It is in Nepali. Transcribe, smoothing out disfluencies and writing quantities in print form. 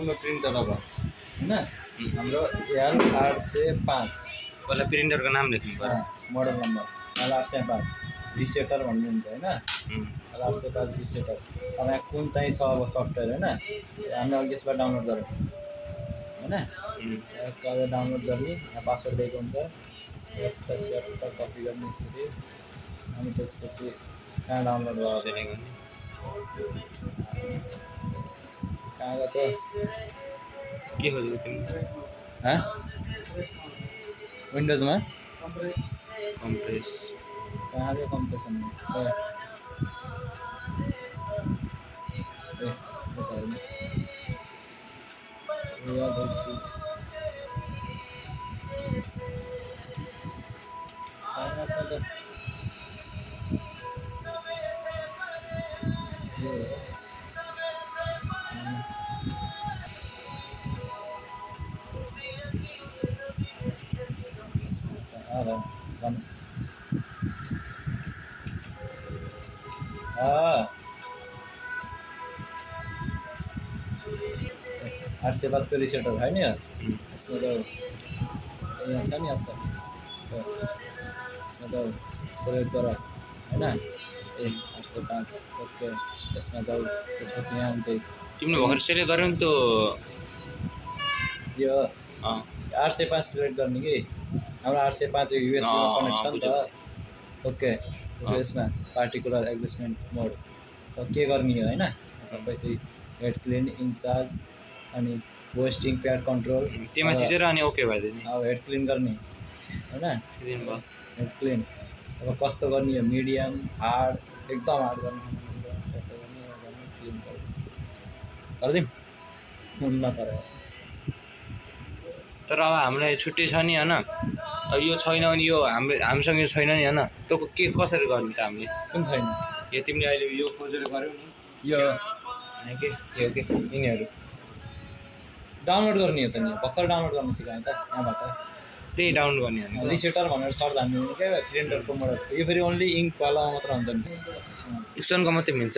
कुनै प्रिन्टर अब हैन हाम्रो L805 पहिला प्रिन्टरको नाम लेख्नु पर्यो मोडल नम्बर L805 रिसेटर भन्ने हुन्छ हैन L805 रिसेटर अब यहाँ कुन चाहिँ छ अब सफ्टवेयर हैन हामीले अघि यसबाट डाउनलोड गरौँ हैन कहिले डाउनलोड गर्ने यहाँ पासवर्ड दिएको हुन्छ त्यसबाट कपी गर्ने यसरी अनि त्यसपछि कहाँ डाउनलोड गर्ने कहाँ गयो के खोज्यौ तिमी विन्डोज में कम्प्रेस कहाँ गयो कम्प्रेसन आठ से पाँच को रिसेटर है नि इसमें तो यहाँ छ नि अप्सन इसमें तो सेलेक्ट गर हैन 805 ओके यसमा जाऊ त्यसपछि यहाँ हुन्छ तिमीले भर्खर सेलेक्ट गर्यौ नि त्यो यो 805 सेलेक्ट गर्ने कि हाम्रो 805 यूएसबी मा कनेक्ट छ नि त ओके यसमा पार्टिकुलर एडजस्टमेन्ट मोड के गर्ने हो हैन सबै चाहिँ हेड क्लिन इन्चार्ज अनि वेस्टिङ प्याड कन्ट्रोल त्यसमा थिचेर अनि ओके भइदियो नि अब हेड क्लिन गर्ने हैन क्लिन भयो हेड क्लिन अब कस्तो गर्ने हो मिडियम हार्ड एकदम हार्ड गर्ने क्लिन गर्दिम हुन्न तर अब हामीलाई छुट्टी छ नि हैन यो छैन भने यो हामीसँग छैन नि हैन त्यो के कसरी गर्ने त हामीले कुन छैन यो तिमीले अहिले यो खोजेर गर्यौ नि यो के यिनीहरू डाउनलोड गर्ने हो त नि भर्खर डाउनलोड गर्न सिकाएँ त यहाँबाट त्यही डाउनलोड गर्ने हो रिसेटर भनेर सर्च हान्नु क्या प्रिन्टरको मोडल यो फेरि ओन्ली इङ्क वाला मात्र हुन्छ नि इप्सनको मात्रै मिल्छ